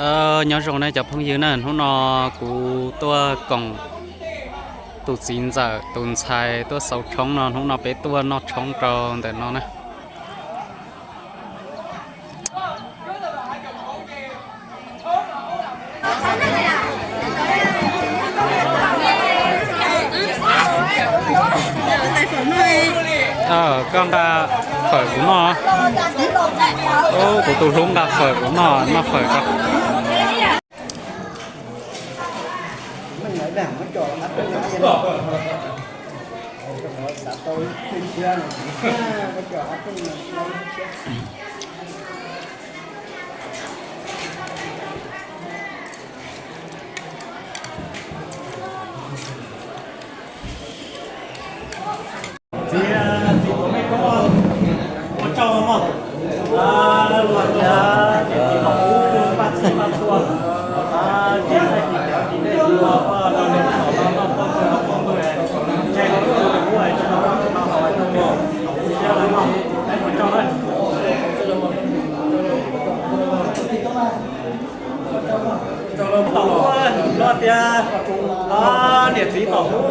Nyob zoo nej cov phooj ywg na, hnub no kuv tuaj koom tus txiv ntxawm tus ntxhais tuaj xauv tshoob no, hnub no peb tuaj noj tshoob rau ntawm no na. Koj nqa fawm kuv noj. Kuv tus hlub nqa fawm kuv noj, noj fawm ko. Txiv, txiv tus me koob, ua tsaug mog. Luag tias niam txiv tom qub paj txhij paj txhua, ces thaij tim cov tim dej tim los rau niam txiv tom no noj poj npawg los poj npawg, ntshe nws tus qub tsis tau noj tsis tau haus, tus qub siab lawm mog. Ua tsaug na. Tom qub luag tias niam txiv tom qub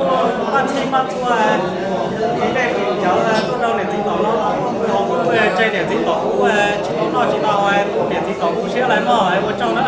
paj txhij paj txhua, tim dej tim cawv tuaj rau niam txiv tom no, tom qub tseg niam txiv tom qub tsis tau noj tsis tau haus, niam txiv tom qub siab lawm mog, ua tsaug na.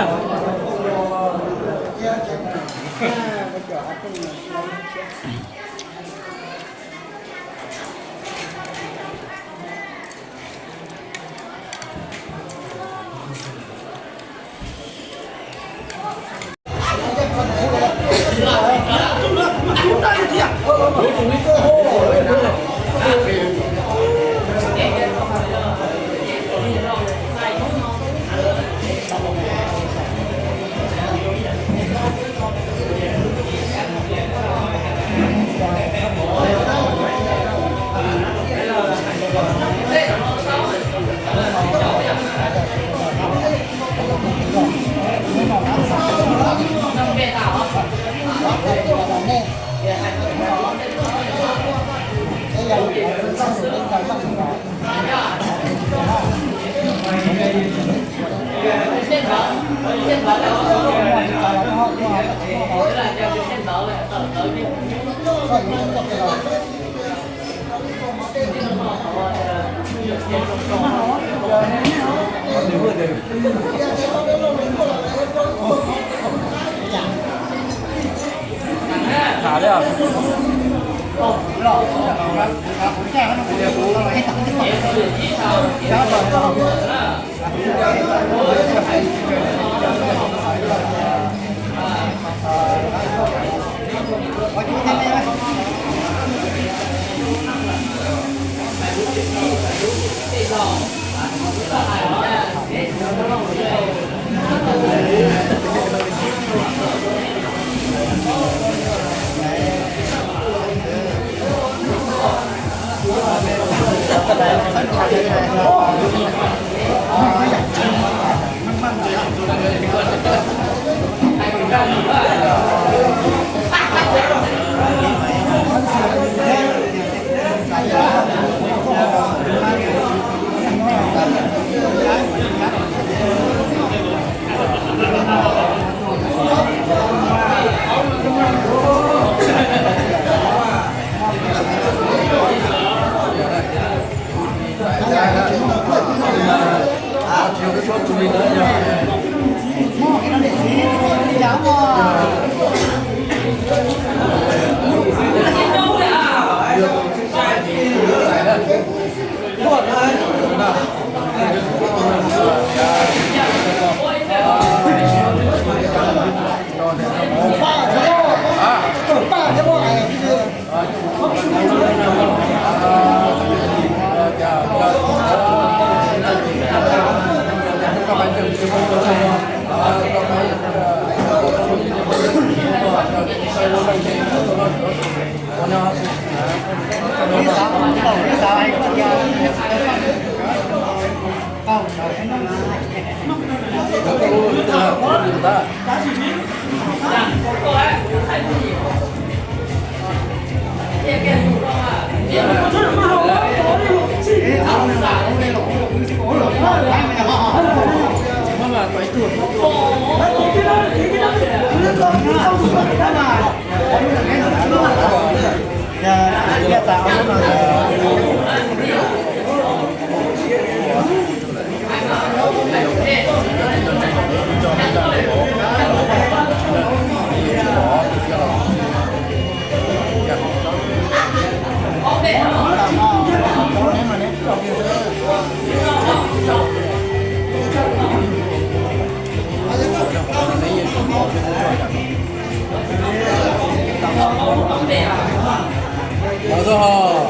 Los zog,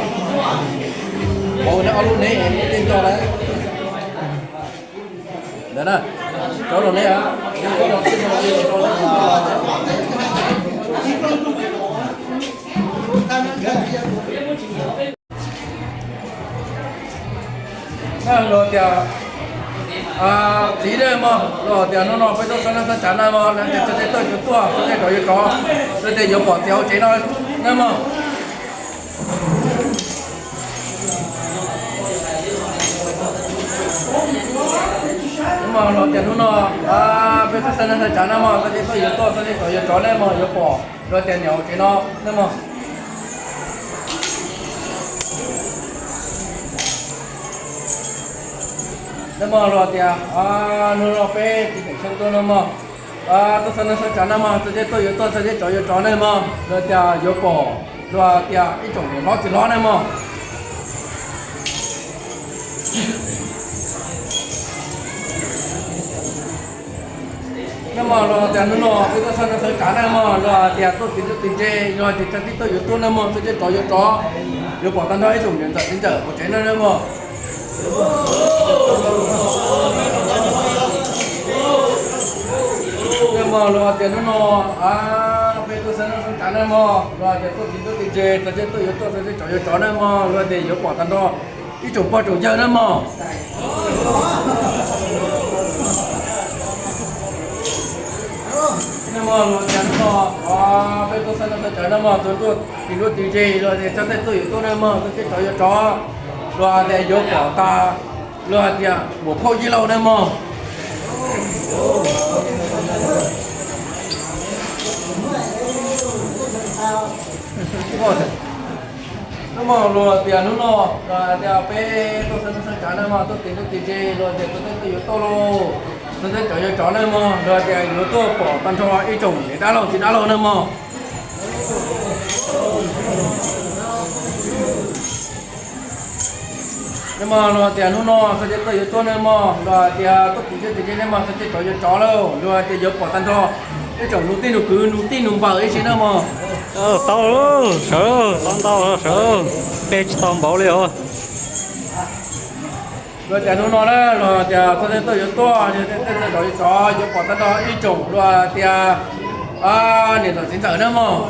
ua ob lub neb, neb tej nco lawm. Ntawd na, cov los neb. Luag tias txiv na mog, luag tias hnub no peb tuaj xab neej xab tsav na mog, luag tias txog tej tuaj yuav tuaj, txog tej rov yuav rov, luag tias yuav pom txiv hauv tsev no na mog. Mog luag tias hnub no peb tuaj xab neej xab tsav na mog, txog tej tuaj yuav tuaj, txog tej rov yuav rov na mog, yuav pom luag tias niam hauv tsev no na mog. Na mog luag tias hnub no peb txiv Teem Xyooj tuaj na mog, tuaj xab neej xab tsav na mog, txog tej tuaj yuav tuaj, txog tej rov yuav rov na mog, luag tias yuav pom luag tias ib tsoom niam hlob txiv hlob na mog. Na mog luag tias hnub no peb tuaj xab neej xab tsav na mog, luag tias tuaj tim ntsuj tim ntse, luag tias txog tej tuaj yuav tuaj na mog, txog tej rov yuav rov, yuav pom tag nrho ib tsoom niam ntxawm txiv ntxawm hauv tsev na na mog. Na mog luag tias hnub no peb tuaj xab neej xab tsav na mog, luag tias tuaj tim ntsuj tim ntse, txog tej tuaj yuav tuaj, txog tej rov yuav rov na mog, luag tias yuav pom tag nrho ib tsoom pog tsoom yawg na mog. Na mog luag tias hnub no peb tuaj xab neej xab tsav na mog, tuaj tim ntsuj tim ntse, luag tias txog tej tuaj yuav tuaj na mog, txog tej rov yuav rov, luag tias yuav pom tag, luag tias muam phauj Yij Lauj na mog. Na mog luag tias hnub no luag tias peb tuaj xab neej xab tsav na mog, tuaj tim ntsuj tim ntse, luag tias txog tej tuaj yuav tuaj lauj, txog tej rov yuav rov na mog, luag tias yuav tuaj pom tag nrho ib tsoom niam dab laug txiv dab laug na mog. Na mog luag tias hnub no txog tej tuaj yuav tuaj na mog, luag tias tuaj tim ntsuj tim ntse na mog, txog tej rov yuav rov lauj, luag tias yuav pom tag nrho ib tsoom nus tij nus kwv, nus tij nus npawg ib si na mog. Tau, sawv, tau ntau sawv, pe tsis tau npaum li os. Luag tias hnub no na luag tias txog tej tuaj yuav tuaj, tej tuaj rov yuav rov, yuav pom tag nrho ib tsoom luag tias niam ntxawm txiv ntxawm na mog.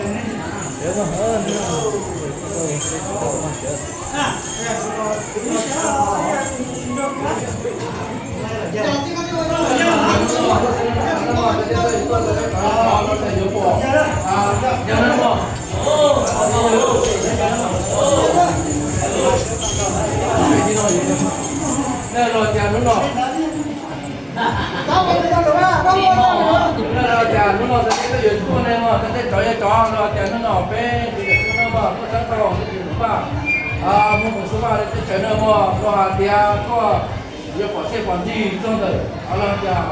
Luag tias hnub no, luag tias hnub no txog tej tuaj yuav tuaj na mog, txog tej rov yuav rov, luag tias hnub no peb tus yawm tub na mog, tuaj sab tau tus yawm Vaj, mus mus Xub Vaj tej teb chaws na mog, luag tias koj yuav pom txiaj pom ntsig txog ntawm, luag tias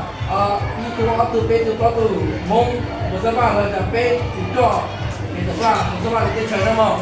ib tug ob tug peb tug plaub tug Hmoob mus Xub Vaj, luag tias peb tus coj niam ntxawm Vaj mus Xub Vaj tej teb chaws na mog.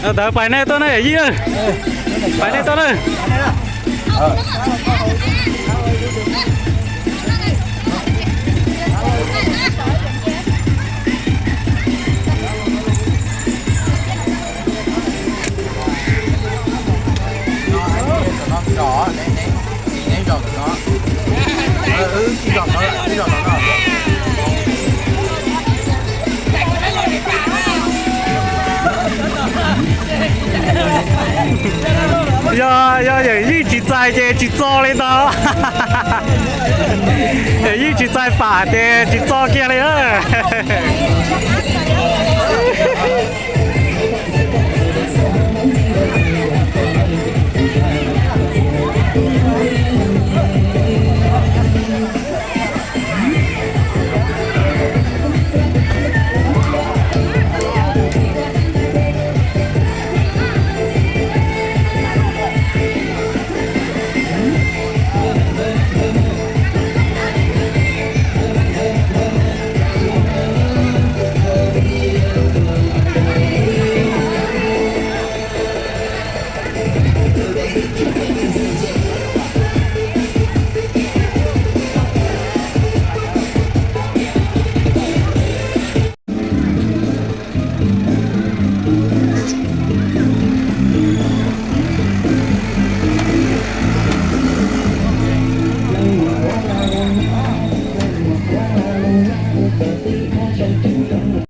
Ntawd pais nej tuaj na yij, pais nej tuaj na. Yog, yog yawm yij tsis txais ces tsis txo li ntawd. Yawm yij tsis txais pam ces tsis txo kiag li na.